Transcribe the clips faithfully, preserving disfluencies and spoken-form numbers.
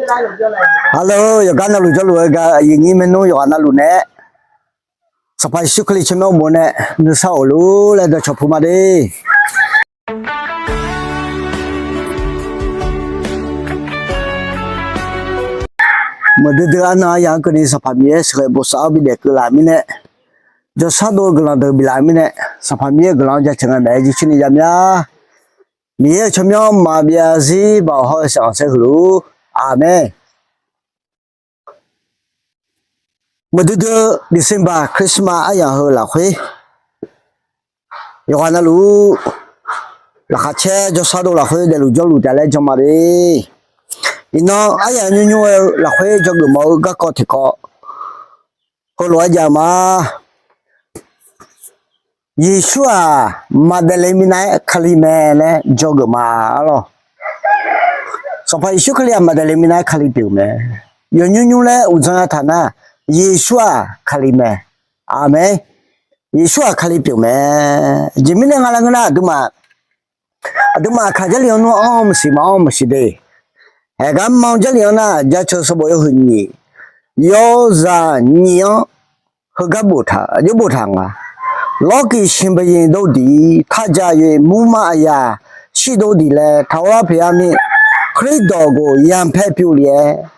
Hello, yawqgar navluf jawrluf-eu ga aqyuif nyir maernmr yawqghaq navluf nae, Sanqpaq Yeqsur Kali tsawrmyanr uqmov nae nuisar of luf laer dawqcawq puq ma de. Meuq duidui arnan aryaq-anr keuvni Sanqpaq Miqyaer sheuqghae bosav-awr bidaef keuv laf mirnae, jawrshar dov-eu guiqlanq deuq biflaf mirnae, Sanqpaq Miqyaer-euq guiqlanq-anr jaceuq ngae maeq-aer jircoer ni jav mya. Miqyaer-euq tsawrmyanr maqbyav zarzir baoq hawr-eu saeqanq saer huiq luf-ur. Aqmeq. Meuq duidui-eu December Christmas aryaq heu lafkhoer, yawqghaq navluf laqkhaq caer jawrshar dov lafkhoer daefluf jawrluf taef laer jan ma de. Iqnan aryaq nymrnymr-eu lafkhoer dzawgeuf mawf-eu garkawv tiqkawv heulof-aer jav ma. Yeqsur-aq, Maqdaqleq minav-aer Kali mae laer dzawgeuf ma lawq. Sanqpaq Yeqsur Kali-aq, Maqdaqleq minav-aer Kali pyeuf-euq mae. Yawqnymr nymr laer uqdzan yataq nar, Yeqsur-aq Kali mae. Aqmeq. Yeqsur-aq Kali pyeuf mae. Aqjeq mirnae nga laer ngeur nar, aqduimaf, aqduimaf aqkaq Jarlif-anr nmr anr-eu maqsiq maqanr-eu maqsiq de. Haeqgar ma-eu Jarlif-anr nar, Jaceuq sanqbof yawhuiq nyiq, yawzaq nyiq-anr heugar boftaq, aqjox boftaq nga. Lawrkiq shiq baeqyiq dov diq, taqjaq yoeq murma aqyaq shir dov diq laer taqghov lar pyeuf-a ni, Kardawq ghof yanpae pyuv lef-aer,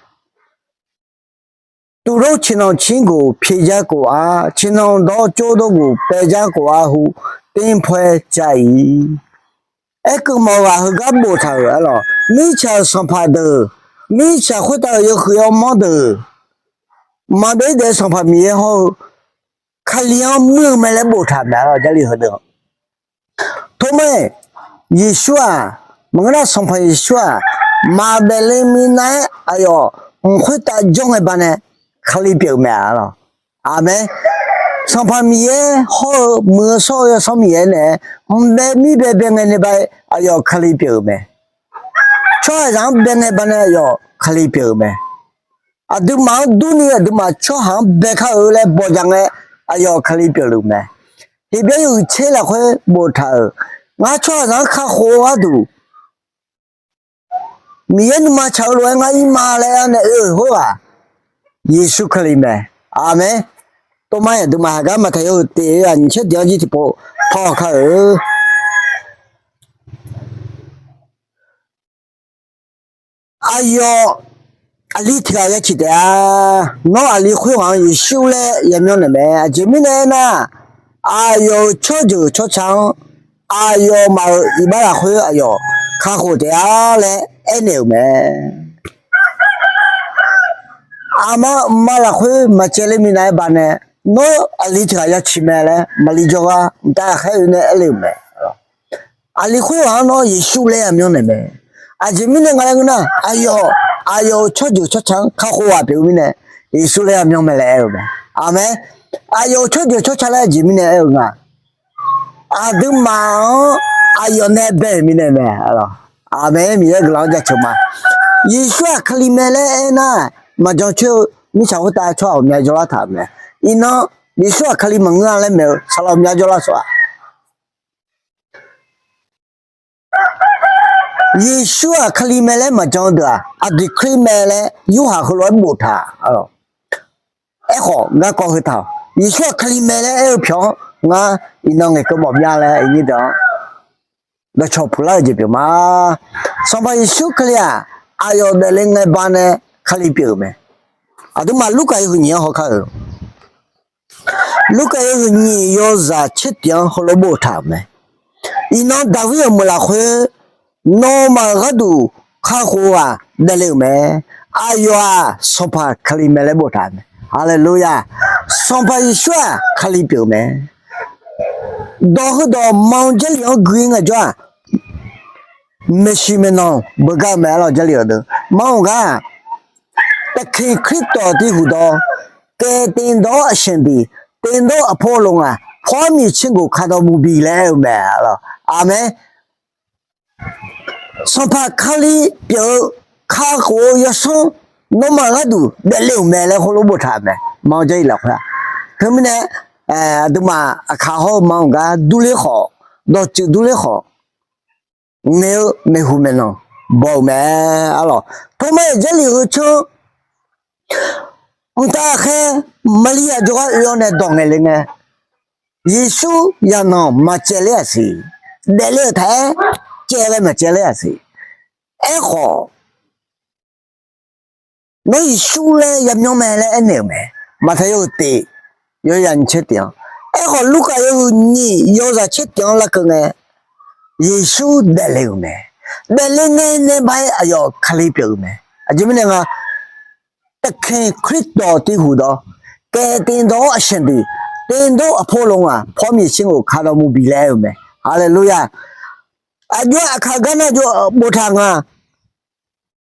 tuqlof ciqnanq cir ghof pyaeq jar kof-a, ciqnanq dawr cor dov ghof paev jar kof-a hu, tirpaw-aer ja-iq. Aerkeuv mawf-eu ghaq heugar boftaq-euq arlawq, mirtsaq-euq sanqpaq deuq, mirtsaq khoertav-euq yawhuiq yawmawr deuq, maqbyav-ir daef-eu Sanqpaq Miqyaer hawr-eu Kali-anr muir-eu mae laer boftaq mae arlawq, Jarlif heudeuq. Tormae, Yeqsur-aq, maqngeur nar Sanqpaq Yeqsur-aq, Maqdaqleq minav-aer aqyawf mq khoertav jawr ngae baqdanae Kali pyeuf-eu mae arlawq. Aqmeq. Sanqpaq Miqyaer hawr-eu muiq-eu shawr-eu Yawsanr Miqyaer naeq-aer mqbae mir bae bae ngae nae baqdanae aqyawf Kali pyeuf-euq mae. Tsawrhaqzaq-anr bae ngae baqdanae aqyawf Kali pyeuf-euq mae. Aqduimaf-anr durni aqduimaf tsawrhaq-anr bae kar-eu laer bawqdzaq ngae, aqyawf Kali pyeufluf mae. Heqbyaer yawhuiq tser lafkhoer boftaq-euq, ngar tsawrhaqzaq-anr kakhof-eu gharduq, Miqyaer nuima tsaq-eu lof-aer ngar ir ma laer nae oe-euq khoerghaq, Yeqsur Kali mae. Aqmeq. Tormae, aqduimaf haqgar maqtaq yawhuiq tiq-eu aqnyiq caer tiq-anr jir tiqpov paw kar-eu. Aqyawf aqli tiq ghaq ya ciq taef-a. Nawr aqli khoerghaq-anr Yeqsur laer yamyanr naeq mae. Aqjeq mirnae aernar, aqyawf-euq tsawrjeuq tsawrca-anr aqyawfmaf-euq iqbax lafkhoer aqyawf kakhof taef-a laer aernaeq-euq mae. Aqma mqma lafkhoer maqcaevler minav-aer baqdanae, nawr aqli tiq ghaq ya ciq mae laer maqli jawrgar mqtav ghaqkhaer oe nae aerle-euq mae. Aqli khoerghaq-anr nawr Yeqsur laer yamyanr naeq mae. Aqjeq mirnae nga laer ngeur nar, aqyawf, aqyawf-euq tsawrjeuq tsawrca-anr kakhof ghaq pyeuf-eu mirnae, Yeqsur laer yamyanr mae laer aer-eu mae. Aqmeq. Aqyawf-euq tsawrjeuq tsawrca laer aqjeq mirnae aer-eu nga, aqduimaf-anr aqyawf nae bae-euq mirnae mae. Aqmeq. Miqyaer guiqlanq-anr jaceuq ma. Yeqsur-aq Kali mae laer aernar, maqjan coer-eu mirtsaq khoertav tsawrhaq ghawqmya jawrlar taq-euq mae. Iqnan Yeqsur-aq Kali maqngeur-a laer maeq-eu saqlaq ghawqmya jawrlar sawq-a. Yeqsur-aq Kali mae laer maqjan-eu deuq-aq, aqdiqkir mae laer Yorhaq heulof-aer boftaq. Aerkhawf garkawv heu taq-awq. Yeqsur-aq Kali mae laer aer-eu pyawq-anr ngar iqnan ngaeqkeuv mawf mya laer iqnyir deuq-anr dawqcawq puqlar-eu jeq pyeuf ma. Sanqpaq Yeqsur Kali-aq, aqyawf daefle ngae baqdanae Kali pyeuf-euq mae. Aqduimaf Lurkaf yawhuiq nyiq-anr hawkar-euq. Lurkaf yawhuiq nyiq yawzaq tser tiq-anr heulof-aer boftaq-euq mae. Iqnan Daqwir-euq meuq lafkhoer nawmaf-euq gharduq kakhof-eu ghaq daefle-euq mae. Aqyawf-aq Sanqpaq Kali mae laer boftaq-euq mae. Haleluya! Sanqpaq Yeqsur-aq Kali pyeuf-euq mae. Dawq heudawq ma-eu Jarlif-anr gui ngaejawr-aq, maeqshi maeqnan beugar-eu mae arlawq. Jarlif-euq deuq ma-euq gar-aq, Taqkeq Kardawq tiq huiqdawq, kaev tevdawr-awr aqshaeq diq, tevdawr aqpawr lof ngaq, pawr-awr miqtser goq kadawq muiq bi laer aer-eu mae arlawq. Aqmeq. Sanqpaq Kali pyeuf-eu kakhof-eu yawsanr nawmaf gharduq daefle-euq mae laer heulof-aer boftaq-euq mae. Ma-eu Jarlif lafkhoer-aq, teumirnae aqduimaf aqkaq hawr-eu ma-euq gar durler khawf, dawqtsuif durler khawf, ngaeq-eu maeqhuq maeqlanq baw-euq mae. Arlawq, Tormar-iq Jarlif heu canr mqtav khaer Maqliryaq jawrgar oe-awr nae dawq ngaeq le ngae, Yeqsur yaqnanq maqcaevler-aq siq, daefle-euq taq-aer caev ghae maqcaevler-aq siq. Aerkhawf, Nawr Yeqsur laer yamyanr mae laer aernaeq-euq mae. Maqtaeq yawhuiq tiq, yawzaq nyiq tser tiq-anr. Aerkhawf, Lurkaf yawhuiq nyiq yawzaq tser tiq-anr larkeuv ngae, Yeqsur daefle-euq mae. Daefle ngae nae ba-aer aqyawf Kali pyeuf-euq mae. Aqjeq mirnae nga, သခင်ခရစ်တော်တည်းဟူသော ကယ်တင်သောအရှင်သည် သင်တို့အဖို့ အလိုငှာ ဖျားနာခြင်းကို ခံတော်မူပြီ laer aer-eu mae. Haleluya. Aqjox-aer aqkaq gar nar jov boftaq nga.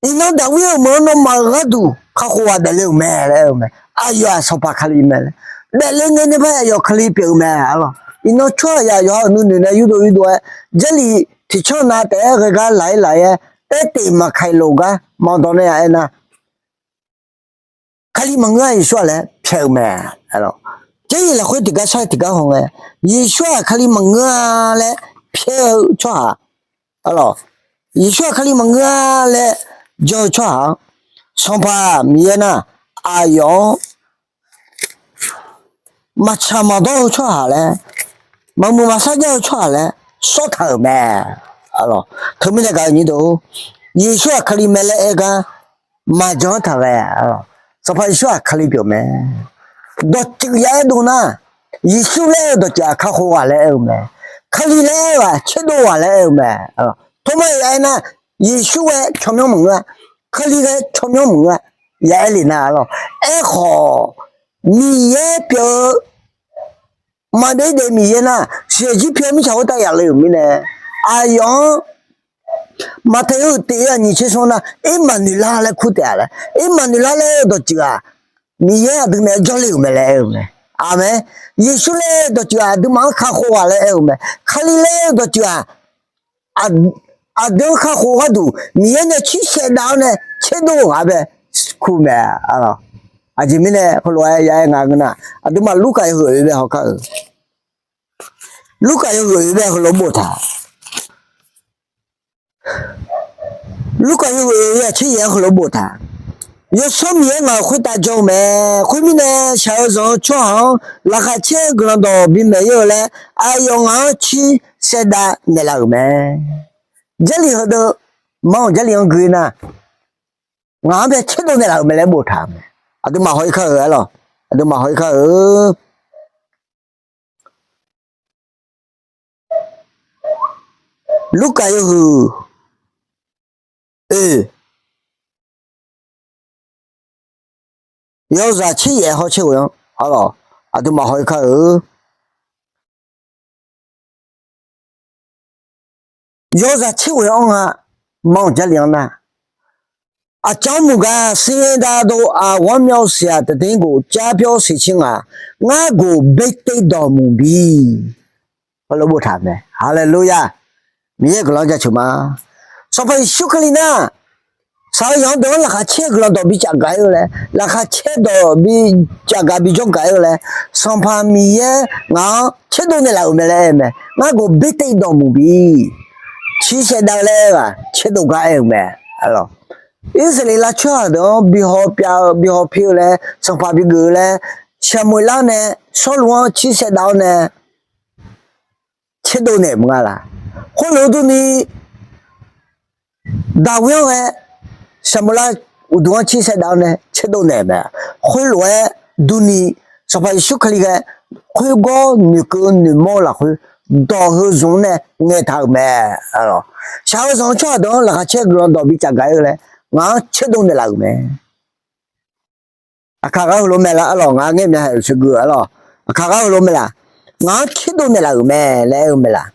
Iqnan Daqwir-euq meuq-anr nawmaf-euq gharduq kakhof ghaq daefle-euq mae laer aer-eu mae. Aqyawf-aq Sanqpaq Kali mae laer. Daefle ngae nae ba-aer aqyawf Kali pyeuf-eu mae. Arlawq, iqnan tsawrhaq yawqha-euq nuinoeq nae yurdov yurdov-aer, Jarlif tiqcanr nav taef-aer ghae gar laf-ir laf-aer, taer teq maqkaq lof gar maqdawq nae-aq aernar, Kali maqngeur-a Yeqsur-aq laer pyaeq-eu mae. Jarlif lafkhoer tiqgar shar-eu tiqgar haw ngae, Yeqsur-aq Kali maqngeur-a laer pyaeq-eu tsawrhaq, arlawq, Yeqsur-aq Kali maqngeur-a laer jawr-eu tsawrhaq-anr, Sanqpaq Miqyaer nar, aqyawf-anr maqtsaq maqdawr-eu tsawrhaq laer, maqmuiq maqsar jar-eu tsawrhaq laer sawr taq-euq mae. Arlawq, teumirnae gaq-eu nyir deuq-or, Yeqsur-aq Kali mae laer aer gar maqjan-anr taq ghae, Sanqpaq Yeqsur-aq Kali pyeuf mae. Dawqtsuif ya aer dov nar, Yeqsur laer aer-eu dawqtsuif-aq kakhof ghaq laer aer-eu mae. Kali laer aer-eu-aq tserdov ghaq laer aer-eu mae. Tormar-iq ya aer nar, Yeqsur ghae tsawrmyanr maqngeur-a, Kali ghae tsawrmyanr maqngeur-a. Ya aer le nar, arlawq, aerkhawf, Miqyaer pyeuf-eu maqdaef daef Miqyaer nar, shaqjir pyaeq-eu mirtsaq khoertav yaf le-euq mirnae, aqyawf-anr Maqtaeq yawhuiq tiq-eu aqnyir tser smr nar, Ermaqnoeqlar laer kur taef-a laer. Ermaqnoeqlar laer-eu dawqtsuif-aq, Miqyaer aqdui naeq-aer jawrle-euq mae laer aer-eu mae. Aqmeq. Yeqsur laer-eu dawqtsuif-aq, aqduimaf-anr kakhof ghaq laer aer-eu mae. Kali laer-eu dawqtsuif-aq, aqdui-anr kakhof gharduq Miqyaer nae tsir saevdav-awr nae tserdov ghaq bae kur mae. Aqjeq mirnae heulof-aer ya aer nga ngeur nar, aqduimaf Lurkaf yawhuiq oe bae hawkar-euq. Lurkaf yawhuiq oe bae heulof boftaq. Lurkaf yawhuiq oe-aq tser yaef-anr heulof boftaq. Yawsanr Miqyaer ngaq-euq khoertav jawr-eu mae. Khoermirnae, shaq-eu zanq-eu tsawrhaq-anr laqkhaq caer-eu guiqlanq dawq bimaeq ir-eu laer, aqyawf ngaq-anr tsir saevdav naeqlaf-euq mae. Jarlif heudeuq, manr-euq Jarlif-anr gui nar, ngaq-anr bae tserdov naeqlaf-euq mae laer boftaq-euq mae. Aqduimaf haw-ir kar-euq arlawq. Aqduimaf haw-ir kar-euq. Lurkaf yawhuiq oe, yawzaq tser yaef hawtser ghoe-anr arlawq, aqduimaf haw-ir kar-euq. Yawzaq tser ghoe-anr nga, manr-euq Jarlif-anr nar, aqcawq-anr muiq gar ဆင်းရဲသားတို့အား ဝမ်းမြောက်စရာ သတင်းကို ကြားပြောစေခြင်းငှာ ငါ့ကို ဘိတ်သိက်တော်မူပြီ heulof boftaq mae. Haleluya. Miqyaer guiqlanq-anr jaceuq ma. Sanqpaq Yeqsur Kali nar, shaq-eu zanq-anr deuq-anr laqkhaq caer-eu guiqlanq dawq bicaf gaq ir-eu laer, laqkhaq caer dawq bicaf gaq bijawr gaq ir-eu laer, Sanqpaq Miqyaer ngaq-anr tserdov naeqlaf-euq mae laer aer-eu mae. ငါ့ကို ဘိတ်သိက်တော်မူပြီ. Tsir saevdav-eu laer aer-eu ghaq tserdov gar aer-eu mae. Irsaqleqlav tsawrhaq deuq-anr bihaw pyav-eu bihaw pir-eu laer sanqpaq bigeuf-eu laer, Saqmoeqlar nae Sawrluv-anr tsir saevdav-awr nae tserdov naeq maqnga laq. Khoerlof durni, Daqwir-anr ghae Saqmoeqlar uqduq-anr tsir saevdav-awr nae tserdov naeq mae. Khoerlof-aer durni, Sanqpaq Yeqsur Kali ghae khoergawr noeqkeuv noeqmawr-eu lafkhoer, dawq heu zmq-anr nae ngaeqtaq-euq mae. Shaq-eu zanq-eu tsawrhaq deuq-anr laqkhaq caer guiqlanq dawq bicaf gaq ir-eu laer, ngaq-anr tserdov naeqlaf-euq mae. Aqkaq ghaq heulof mae laf arlawq, ngaq ngaer mya haeq-euq sheuqgeu arlawq. Aqkaq ghaq heulof mae laf, ngaq-anr tserdov naeqlaf-euq mae laer aer-eu mae laf.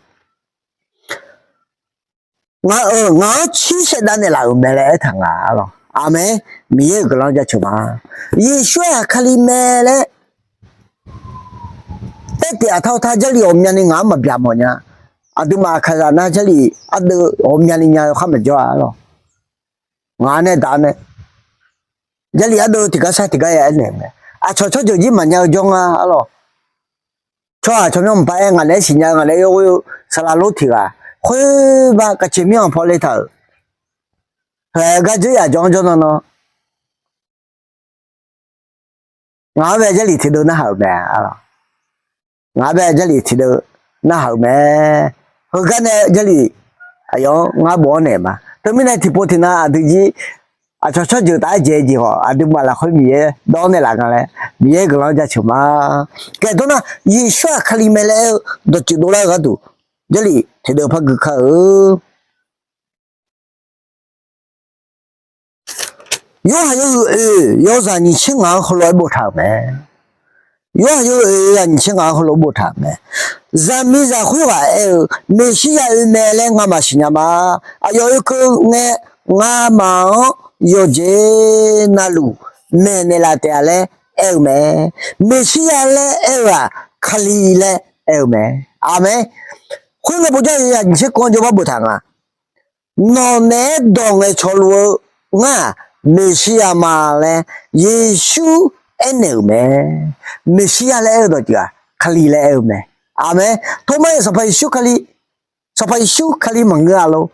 Ngaq-euq ngaq-anr tsir saevdav naeqlaf-euq mae laer aertaq nga arlawq. Aqmeq. Miqyaer-euq guiqlanq-anr jaceuq ma. Yeqsur-aq Kali mae laer taertiq aqtaq aqtaq Jarlif ghawqmyani ngaq-anr maqbyav mawf nya. Aqduimaf aqkaqzaq nar Jarlif ardeuv ghawqmyani nya yawkhar maqjawr-a arlawq. Ngaq-anr nae daq-awr nae Jarlif ardeuv tiqgar sar tiqgar ya aernaeq-eu mae. Aqcawq tsawrjeuq jir maqnya-eu jawr nga arlawq. Tsawrhaq tsawrmyanr mqpar aer ngaq naeq-aer siqnya-eu ngaq naeq-aer yawghoer-eu saqlaq lor tiq ghaq khoerbar kavceq mirkhanq paw le taq-euq. Haeq-eu gar dzeur yaf jawr-anr jawr nan nan, ngaq-anr bae Jarlif tiqdeuv narhaq-euq mae. Ngaq-anr bae Jarlif tiqdeuv narhaq-euq mae. Heugar nae Jarlif aqyawf-anr ngar bof-anr naeq ma. Teumirnae tiqpov tiqnan aqdui jir aqcawq tsawrjeuq taf-aer dzaeq jeq khawf, aqduimaf lafkhoer Miqyaer dawr naeqlaf nga laer Miqyaer guiqlanq-anr jaceuq ma. Kaeqdawr nar, Yeqsur-aq Kali mae laer aer-eu dawqtsuif dovlar-eu gharduq, Jarlif tiqdeuv par gui kar-eu. Yorhaq yawhuiq oeq yawzaq nyiq tser ngaq-anr heulof-aer boftaq-euq mae. Yorhaq yawhuiq oeq yawzaq nyiq tser ngaq-anr heulof-aer boftaq-euq mae. Zaqmiqzaq khoerghaq aer-eu, Meqsirya oe mae laer ngamaf siqnya ma. Aqyawf oekeuv ngae, ngamaf-anr yawqjeq navluf maeqnaeq laf taef-a laer aer-eu mae. Meqsirya laer aer-eu-aq, Kali laer aer-eu mae. Aqmeq. Khoerngae povjar-eu yawzaq nyiq tser kov-anr jawrgar boftaq nga. Nawq naeq-aer dawq ngaeqcawq luf-eu ngar-aq, Meqsirya ma laer Yeqsur aernaeq-euq mae. Meqsirya laer aer-eu dawqtsuif-aq, Kali laer aer-eu mae. Aqmeq. Tormaer-iq Sanqpaq Yeqsur Kali, Sanqpaq Yeqsur Kali maqngeur-a lor.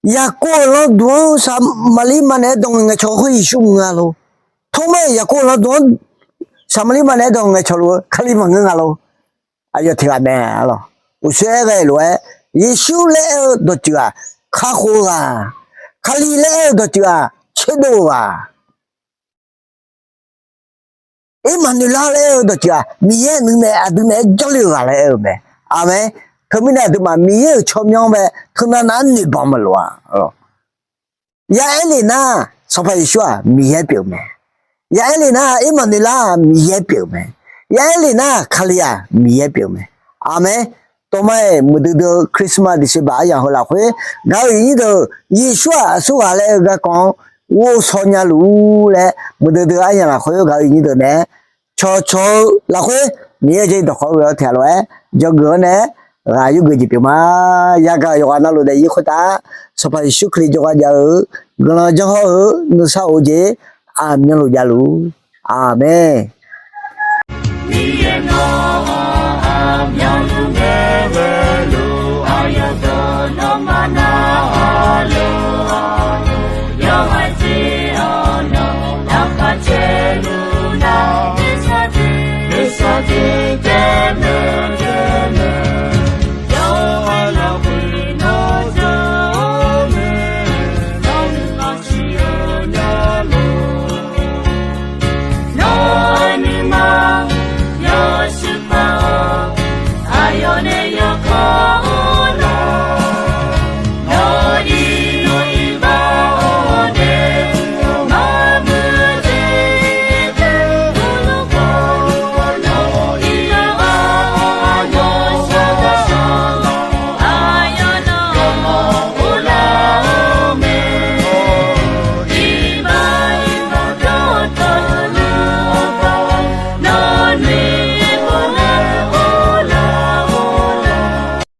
Yaqkov-euq lanrduq-anr Saqmaqliv maqnaeq-aer dawq ngaeqcawq khoer Yeqsur ngeur-a lor. Tormaer-iq Yaqkov-euq lanrduq-anr Saqmaqliv maqnaeq-aer dawq ngaeqcawq luf-eu Kali maqngeur nga lor. Aqyawf tiq ghaq mae-a lor. Uqshoe aer ghae lof-aer, Yeqsur laer aer-eu dawqtsuif-aq, kakhof-eu ghaq. Kali laer aer-eu dawqtsuif-aq, tserdov-eu ghaq. Ermaqnoeqlar laer aer-eu dawqtsuif-aq, Miqyaer nuimae aqdui naeq-aer janrle-eu ghaq laer aer-eu mae. Aqmeq. Teumirnae aqduimaf Miqyaer-euq tsawrmyanr bae teunav nav-aer noeqbanq maqlof-a. Ya'aer lef nar, Sanqpaq Yeqsur-aq Miqyaer pyeuf-eu mae. Ya'aer lef nar, Ermaqnoeqlar-aq Miqyaer pyeuf-eu mae. Ya'aer lef nar, Kali-aq Miqyaer pyeuf-eu mae. Aqmeq. Tawmaer muiqdui dui-eu Christmas December aryamq heu lafkhoer, gaq-eu iqnyir deuq, Yeqsur-aq aqsurghaq laer aer-eu garkawv-anr ghovshaw nya luf-ur laer, muiqdui dui-eu aryamq lafkhoer gaq-eu iqnyir deuq nae cawqcawq-eu lafkhoer Miqyaer-euq dawqkawq ghoe-awr tiq ghaq lof-aer dzawgeuf-awr nae ghaq yurgeuf jeq pyeuf ma. Yagaq yawqghaq navluf daefzir khoertav Sanqpaq Yeqsur Kali jawrgar jav-eu guiqlanq janr hawr-eu nuisar of-eu jeq aqmyanluf javluf. Aqmeq. Miqyaer nawq-anr aqmyanluf